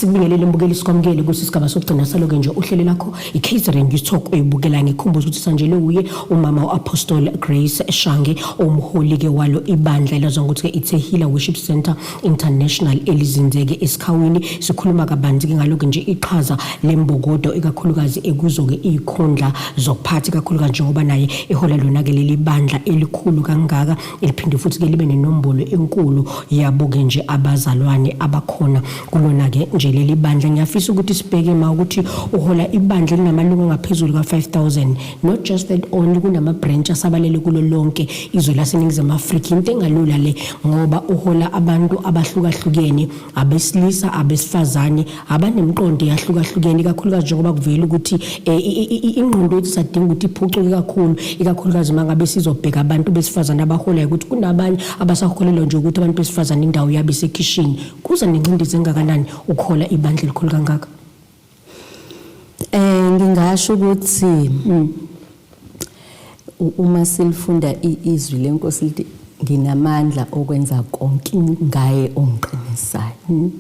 Sikubingelele mbukeli, sikwamukele kusisigaba sokugcina saloke nje uhlelo lakho i-KZN News Talk oyibukela. Ngikhumbuza ukuthi sanjele uye umama u-Apostle Grace Shange, omholi-ke walo ibandla elazwa ngokuthi-ke it's a Healer Worship Center International elizinzeke esikhawini. Sikhuluma kabanzi-ke ngalokhu nje iqhaza lembokodo, ikakhulukazi ekuzo-ke iy'khundla zokuphatha, ikakhulukazi njengoba naye ehola lona-ke leli bandla elikhulu kangaka, eliphinde futhi-ke libe nenombolo enkulu yabo-ke nje abazalwane abakhona kulona-ke nje leli bandla. Ngiyafisa ukuthi sibheke ma ukuthi uhola ibandla elinamalungu angaphezulu ka-5000. Not just that only, kunama-branch asabalele kulo lonke izwe laseNingizimu Afrika. Into engalula le, ngoba uhola abantu abahlukahlukene, abesilisa, abesifazane, abanemiqondo eyahlukahlukene, ikakhulukazi njengoba kuvela ukuthi ingqondo yethu sadinga ukuthi iphucuke kakhulu, ikakhulukazi uma ngabe sizobheka abantu besifazane abaholayo, ukuthi kunabanye abasakholelwa nje ukuthi abantu besifazane indawo yabo isekhishini. Kuza nengcindezi engakanani ukuhola ibandla elikhulu kangaka? Ngingasho ukuthi uma silifunda izwi leNkosi lithi, "Nginamandla okwenza konke ngaye ongiqinisayo."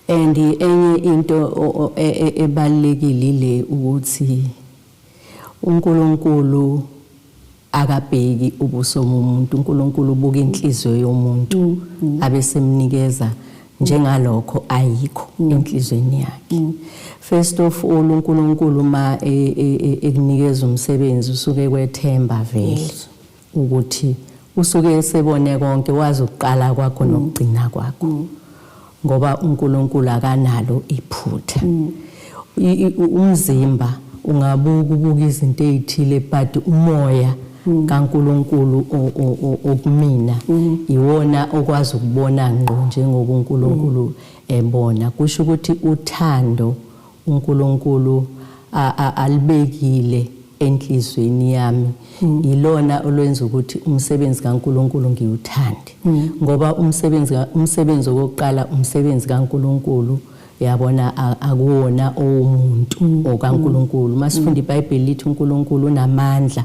And enye into ebalulekile ile ukuthi uNkulunkulu akabheki ubuso bomuntu, uNkulunkulu ubuka inhliziyo yomuntu, abesemnikeza njengalokho ayikho enhliziyweni yakhe. First of all, uNkulunkulu ma ekunikeza umsebenzi usuke kwethemba vele ukuthi usuke esebone konke, wazi ukuqala kwakho nokugcina kwakho, ngoba uNkulunkulu akanalo iphutha. Umzimba ungabuka ubuka izinto ezithile, but umoya kaNkulunkulu okumina iwona okwazi ukubona ngqo njengoba uNkulunkulu ebona. Kusho ukuthi uthando uNkulunkulu alibekile enhlizweni yami ilona olwenza ukuthi umsebenzi kaNkulunkulu ngiwuthande, ngoba umsebenzi okokuqala umsebenzi kaNkulunkulu, yabona, akuwona owomuntu, okaNkulunkulu. Masifunda iBhayibheli lithi uNkulunkulu unamandla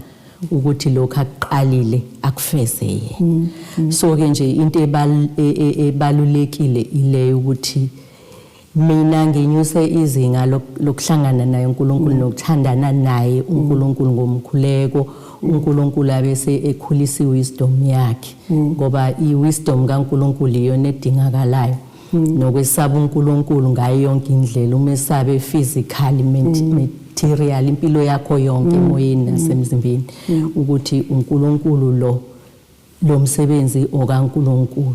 ukuthi lokhu akuqalile akufeze yena. So ke nje into ebalulekile ile ukuthi mina nginyuse izinga lokuhlangana naye uNkulunkulu nokuthandana naye uNkulunkulu ngomkhuleko, uNkulunkulu abese ekhulisa iwisdom yakhe, ngoba iwisdom kaNkulunkulu iyona edingakalayo, nokwesaba uNkulunkulu ngayo yonke indlela, umesabe physically, material, impilo yakho yonke, emoyeni nasemzimbeni, ukuthi uNkulunkulu lo lo msebenzi okaNkulunkulu.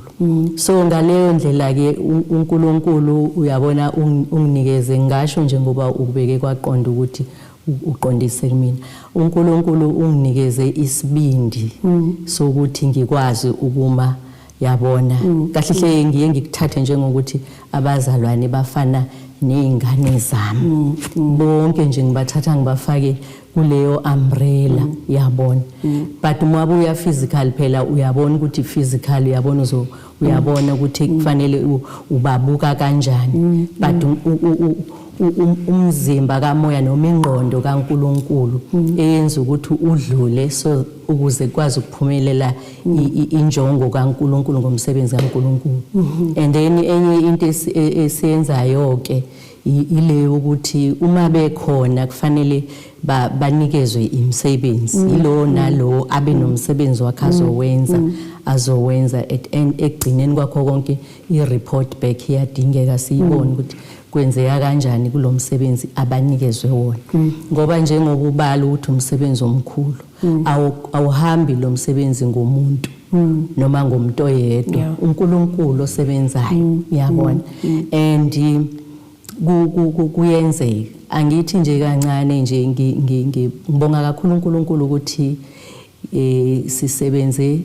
So ngaleyo ndlela ke uNkulunkulu, uyabona, unginikeze, ngisho nje ngoba ukubeke kwaqonda ukuthi uqondise kumina, uNkulunkulu unginikeze isibindi sokuthi ngikwazi ukuma, yabona. Kahle hle ngiye ngikuthathe njengokuthi abazalwane bafana nezingane zami bonke nje, ngibathatha ngibafake kuleyo umbrella, yabona. But uma buya physical phela, uyabona ukuthi physical, uyabona, uzo uyabona ukuthi kufanele ubabuka kanjani, but umzimba kamoya noma ingqondo kaNkulunkulu eyenza ukuthi udlule, so ukuze kwazi ukuphumelela injongo kaNkulunkulu ngomsebenzi kaNkulunkulu. And then enye into esiyenzayo ke ile ukuthi uma bekhona kufanele banikezwe imisebenzi, yilo nalo abe nomsebenzi wakhe azowenza. At ekugcineni kwakho konke, i-report back iyadingeka, siyibone ukuthi kwenzeka kanjani kulo msebenzi abanikezwe wona, ngoba njengokubala ukuthi umsebenzi omkhulu, awuhambi lo msebenzi ngomuntu noma ngomuntu oyedwa, uNkulunkulu osebenzayo, uyabona. And kuyenzeka, angithi nje kancane nje, ngibonga kakhulu uNkulunkulu ukuthi sisebenze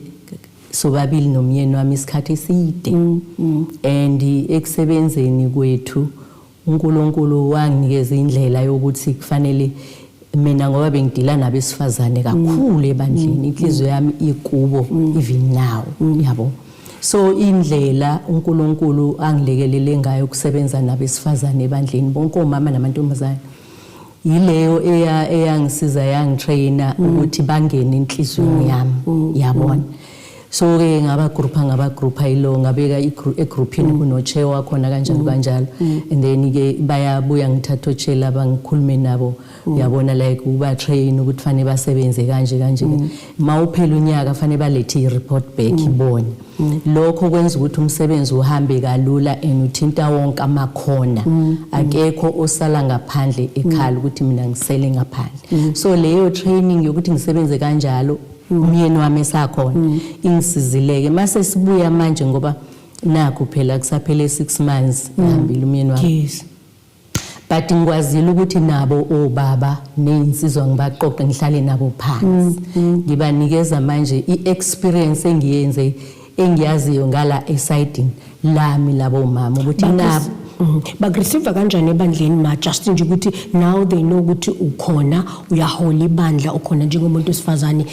sobabili nomyeni wami isikhathi eside, and ekusebenzeni kwethu uNkulunkulu wanginikeza indlela yokuthi kufanele mina, ngoba bengidila nabesifazane kakhulu ebandleni, inhliziyo yami ikubo even now, yabo. So indlela uNkulunkulu angilekelele ngayo ukusebenza nabesifazane ebandleni, bonke omama namantombazane, yileyo eyangisiza, yangitraina ukuthi bangene enhliziyweni yami, yabona. So ke ngaba-groupa, ngaba-groupa ilo, ngabeka egroupini kuno-chair wakhona, kanjalo kanjalo. And then ke bayabuya, ngithatha o-chair laba, ngikhulume nabo, uyabona, like uba train ukuthi fanele basebenze kanje kanje. Mawuphela unyaka fanele balethe i-report back ibone. Lokho kwenza ukuthi umsebenzi uhambe kalula and uthinta wonke amakhona, akekho osala ngaphandle ekhala ukuthi mina ngisele ngaphandle. So leyo training yokuthi ngisebenze kanjalo umyeni wami esakhona ingisizileke. Mase sibuya manje, ngoba nakho phela kusaphele 6 months ehambile umyeni wami, but ngikwazile ukuthi nabo obaba nezinsizwa ngibaqoqe, ngihlale nabo phansi, ngibanikeza manje i-experience engiyenze, engiyaziyo ngala e-side-ini lami labo mama, ukuthi nabo Bakureceive kanjani ebandleni ma, just nje ukuthi now they know ukuthi ukhona, uyahola ibandla, ukhona njengomuntu wesifazane?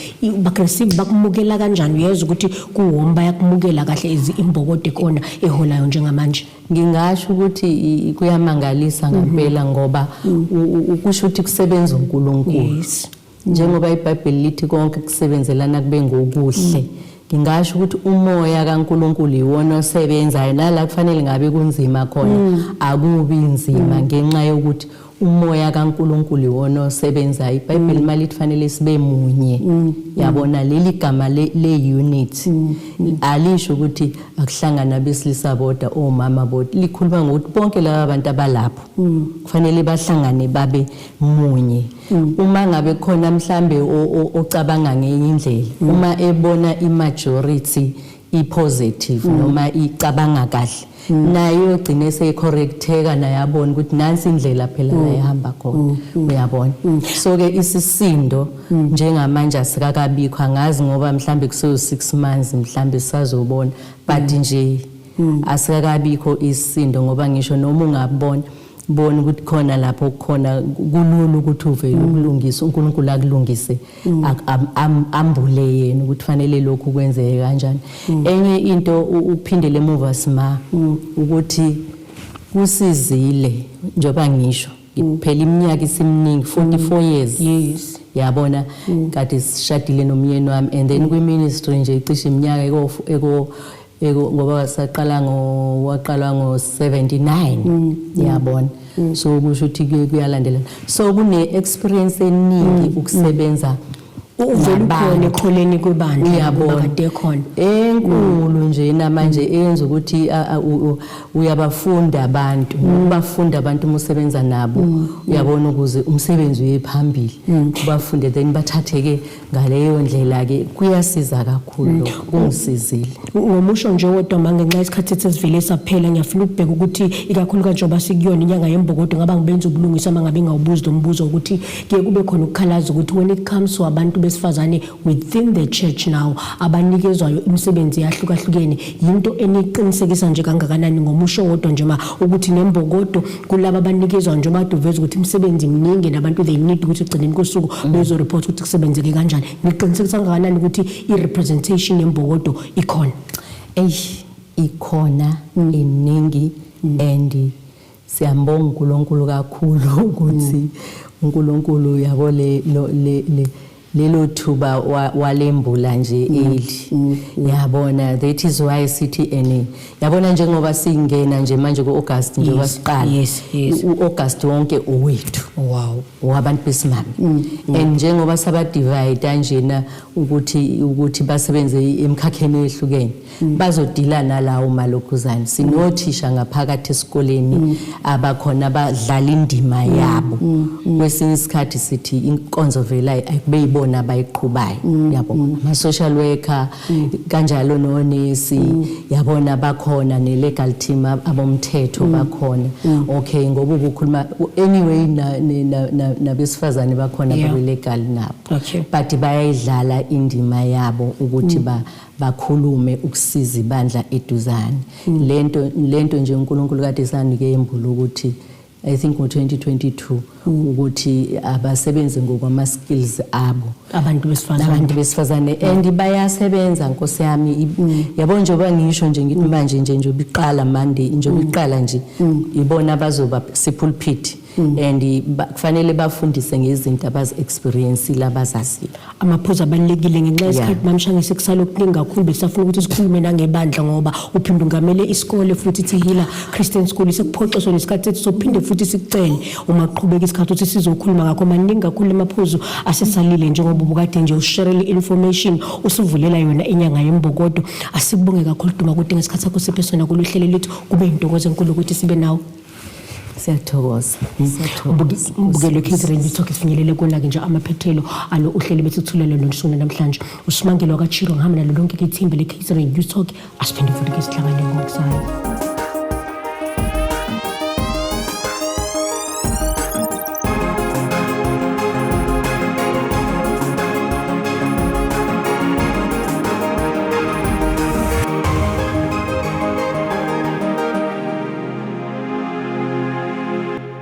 Bakureceive, bakumukela kanjani? Uyezwa ukuthi kuwoma bayakumukela kahle imbokodo ekhona eholayo njengamanje? Ngingasho ukuthi kuyamangalisa ngempela, ngoba kusho ukuthi kusebenza uNkulunkulu. Njengoba iBhayibheli lithi konke kusebenzelana kube ngokuhle, ngingasho ukuthi umoya kaNkulunkulu iwona osebenzayo nala kufanele ngabe kunzima khona akubi nzima, ngenxa yokuthi umoya kaNkulunkulu iwona osebenzayo. IBhayibheli malithi fanele sibe munye, yabona, leli gama le unity alisho ukuthi akuhlangana abesilisa bodwa, omama bodwa. Likhuluma ngokuthi bonke laba bantu abalapho kufanele bahlangane babe munye. Uma ngabe khona mhlambe ocabanga ngenye indlela, uma ebona i-majority i-positive noma icabanga kahle, naye uyogcina eseyicorrecteka, naye abone ukuthi nansi indlela phela la ihamba khona, uyabona. So ke isisindo njengamanje asikakabikho, angazi ngoba mhlambe kuseyo 6 months, mhlambe sisazobona, but nje asikakabikho isisindo, ngoba ngisho noma ungabona bona ukuthi khona lapho kukhona, kulula ukuthi uvele ukulungisa, uNkulunkulu akulungise, ambule yena ukuthi fanele lokhu kwenzeke kanjani. Enye into, ukuphindele emuva sima ukuthi kusizile, njengoba ngisho phela iminyaka isiminingi, 44 years, yabona, kade sishadile nomyeni wami, and then kwi-ministry nje cishe iminyaka eko ngoba saqala ngo waqalwa ngo 79, yabona. So kusho ukuthi kuyalandelana, so kune experience eningi ukusebenza Uvele ukhona nabantu. Ekholeni kwebandla. Uyabona. Kade khona. Enkulu nje namanje eyenza ukuthi uyabafunda abantu, ubafunda abantu uma usebenza nabo, uyabona, ukuze umsebenzi uye phambili, ubafunde, then bathatheke ngaleyo ndlela ke. Kuyasiza kakhulu lokho, kungisizile. Ngomusho nje wodwa ma, ngenxa yesikhathi sesivele saphela, ngiyafuna ukubheka ukuthi ikakhulukazi njengoba sikuyona inyanga yembokodo, ngaba ngibenza ubulungisa uma ngabe ngawubuzi lo mbuzo, ukuthi kuye kube khona ukukhalaza ukuthi when it comes to abantu besifazane within the church now abanikezwayo imisebenzi eyahlukahlukene, yinto eniqinisekisa nje kangakanani, ngomusho wodwa nje ma, ukuthi nembokodo kulaba abanikezwayo, njengoba kade uveza ukuthi imisebenzi miningi nabantu they need ukuthi ekugcineni kosuku bezoreport ukuthi kusebenzeke kanjani, niqinisekisa kangakanani ukuthi i-representation yembokodo ikhona? Eish, ikhona iningi, and siyambonga uNkulunkulu kakhulu ukuthi uNkulunkulu, yabo, le lo- le lelo thuba walembula nje eli, yabona. That is why sithi ene, yabona, njengoba singena nje manje ku-August, njengoba siqala u-August wonke owethu, wabantu besimame, and njengoba sabadivide njena ukuthi basebenze emkhakheni ehlukene, bazodila nalawo malokhuzane. Sinothisha ngaphakathi esikoleni abakhona abadlala indima yabo. Kwesinye isikhathi sithi inkonzo vele ayikube yibona abayiqhubayo, yabo, ama-social worker kanjalo, nonesi, yabona, bakhona, ne-legal team, abomthetho bakhona. Okay, ngoba ubukhuluma anyway nabesifazane bakhona bakwi-legal nabo, but bayayidlala indima yabo ukuthi bakhulume ukusiza ibandla eduzane. Lento nje uNkulunkulu kade sanike embula ukuthi I think ngo-2022 ukuthi abasebenzi ngokwama skills abo abantu besifazane. Abantu besifazane, and bayasebenza, nkosi yami. Yabo, njengoba ngisho nje ngithi manje nje njengoba iqala Monday, njengoba iqala nje, ibona bazoba sepulpit. And kufanele bafundise ngezinto abazi-experience-ile, abazaziyo. Amaphuzu abalulekile. Ngenxa yesikhathi, mamShange, sekusale okuningi kakhulu. Besafuna ukuthi sikhulume nangebandla, ngoba uphinde ungamele isikole futhi, iThe Christian School. Sekuphoxiswa nesikhathi sethu, sophinde futhi sikucele uma kuqhubeka isikhathi ukuthi sizokhuluma ngakho. Maningi kakhulu amaphuzu asesalile, njengoba ubukade nje usharele i-information, usivulela yona inyanga yembokodo. Asikubonge kakhulu, Duma, ukuthi ngesikhathi sakho siphe sona kolu hlelo lethu. Kube yintokozo enkulu ukuthi sibe nawe. Siyathokoza, siyathokoza. Mbukelo KZN News Talk, sifinyelele kona-ke nje amaphethelo alo uhlelo bethuthulelo nolusuna namhlanje. Usimangelo wakachiro ngihamba nalo lonke ithimba le-KZN News Talk. Asiphinde futhi ke sihlangane ngokuzayo.